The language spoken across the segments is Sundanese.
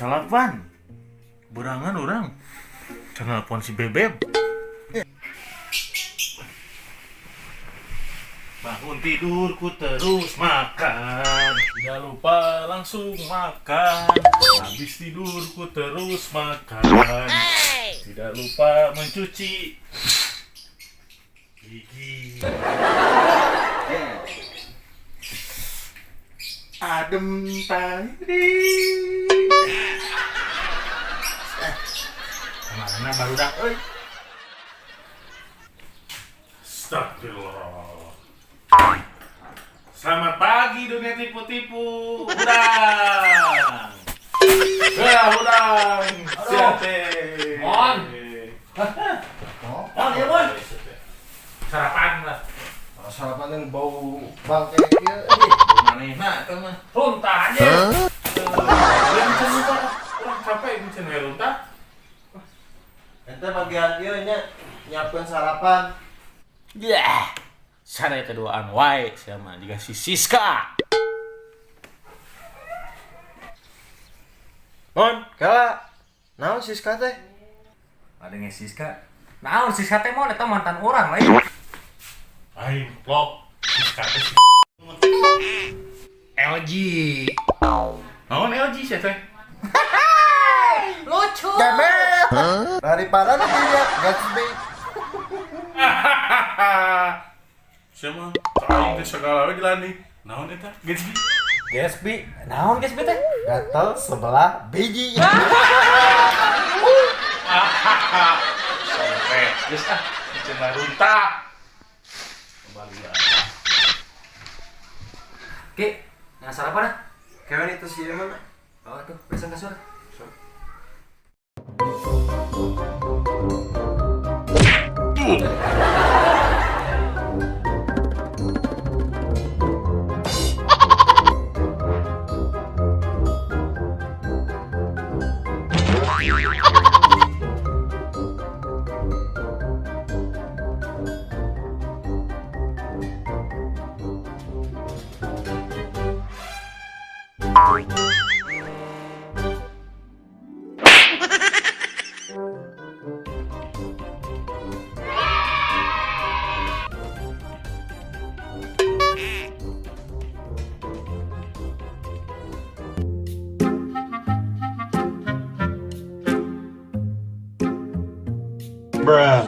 Jam 9. Berangan urang. Can nelpon si Bebeb. Bangun tidurku terus makan. Tidak lupa langsung makan. Habis tidurku terus makan. Tidak lupa mencuci gigi. Adem tadi. Kemana baru dah, euy. Astagfirullah. Selamat pagi dunia tipu-tipu. Udang. Ya, udang. Siap. Mon. Mon, ya, Mon. Sarapan lah. Sarapan yang bau bangke kieu. Manehna eta mah. Runtah aja. Urang can lupa. Urang capek can we runtah. Ente bagian ieu nya nyiapkeun sarapan. Yeah. Sana keduaan wae sia mah jiga si Siska. Mon, kala naon Siska teh? Ada nge Siska. Naon Siska teh mon eta mantan urang lain. Aing vlog Siska teh si LG. Naon LG sia teh? Lucu. Gemet. Daripada nu dia Gatsby. Sia mah aing teh sagala we dilani. Naon eta? Gatsby. Gatsby. Naon Gatsby teh? Gatel sebelah biji. Sampai geus ah, cenah runtah. Kembali ya. Ki, nah sarapan ah. Kewin itu sih mana? Oh, tuh, besan kasur. Bruh.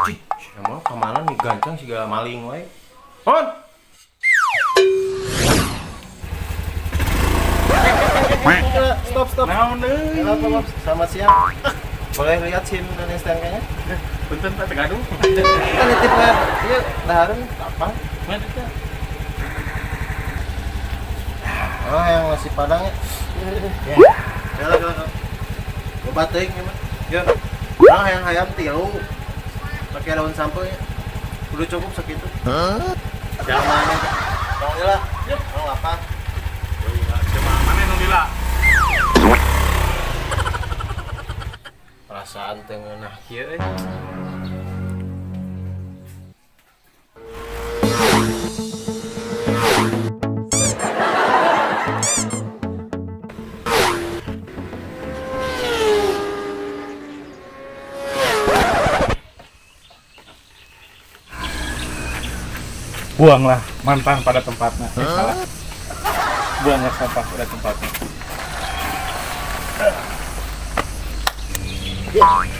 Cih, emang kemana nih gancang segala maling wae. Mon. Stop, stop. Naon deui? Halo, Pak. Selamat siang. Boleh lihat SIM dan STNK-nya? Punten Pak teu gaduh. Kita nitip lah. Iya, dahareun apa? Mana teh? Oh, yang nasi padang ya. Ya. Jalan, jalan. Loba teuing ieu mah. Ya. Urang hayang hayam tilu. Pakai daun sampeu ya. Udah cukup segitu. Hah? Mana? Tong lila. Tong lapar. Mana nu lila? Perasaan teu ngeunah kieu euy. Buanglah mantan pada tempatnya. Eh, salah. Buanglah sampah pada tempatnya.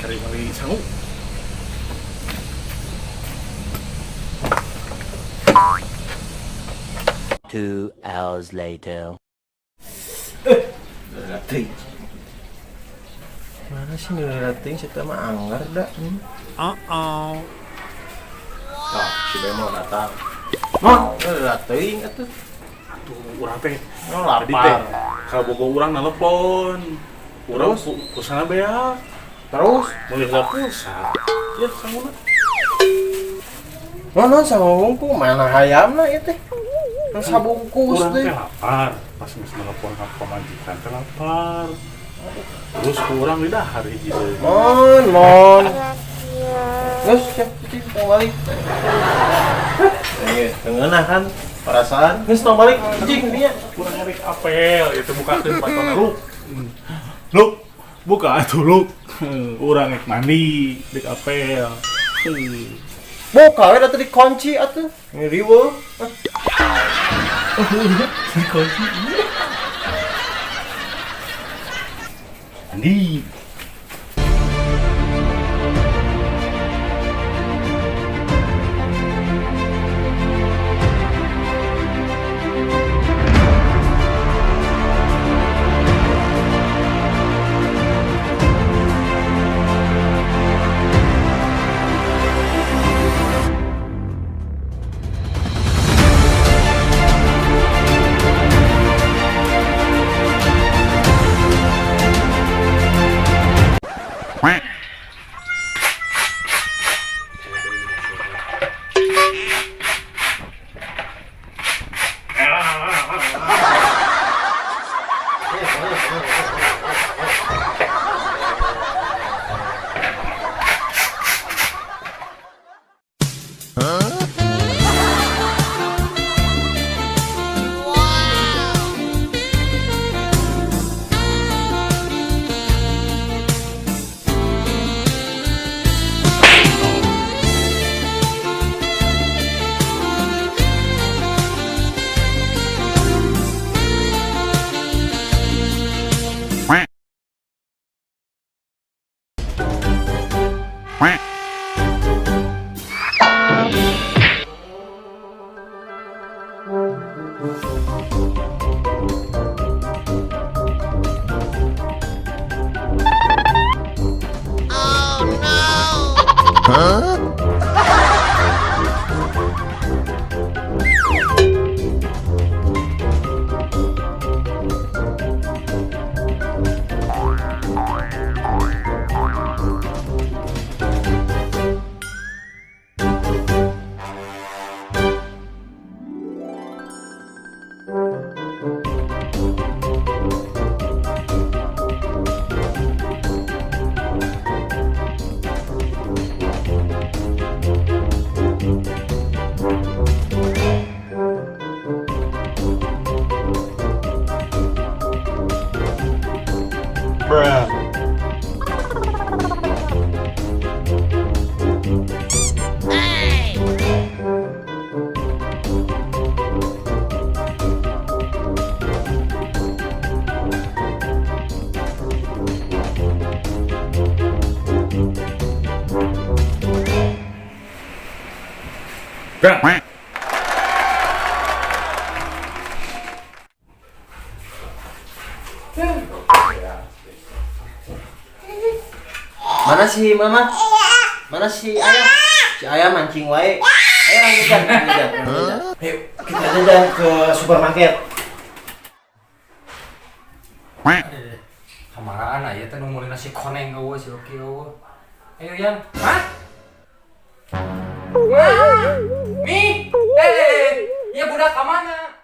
Cari beli sangu. 2 hours later. Teuing. Mana sih nilai teuing si mah anggar da. Uh-oh. Tah, si Bemo datang. Mon, nilai teuing atuh. Atuh urang teh Oh, tadi teh lapar. kalau bogo urang nelpon. Urang Terus? pulsana beak. Terus, Meuli heula pulsa. Ya sanguna. mana sama bungku mana hayamna ieu teh? Sabungkus Urang teh. teh lapar. Pas geus nelpon ka pamajikan teh lapar. Terus kurang di dahar hiji deui. Mon, mon. Terus siap cicing tong balik. Eh, ngeunah kan perasaan. Geus tong balik cicing dinya. Kurang rek apel itu bukakeun patona lu. Lu buka atuh lu. Urang rek mandi rek apel. Buka we da teu dikunci atuh. Ini riweuh. Dikunci. Mandi. Mana si mama? Mana si ayah? Si ayah mancing wae. Ayo lanjutkan, lanjutkan, lanjutkan. Ayo kita jajan ke supermarket. Kamaraan aya teh nu meuli nasi koneng eueuh si Oki eueuh. Ayo Yang. Hah? Mi, ya budak ka mana?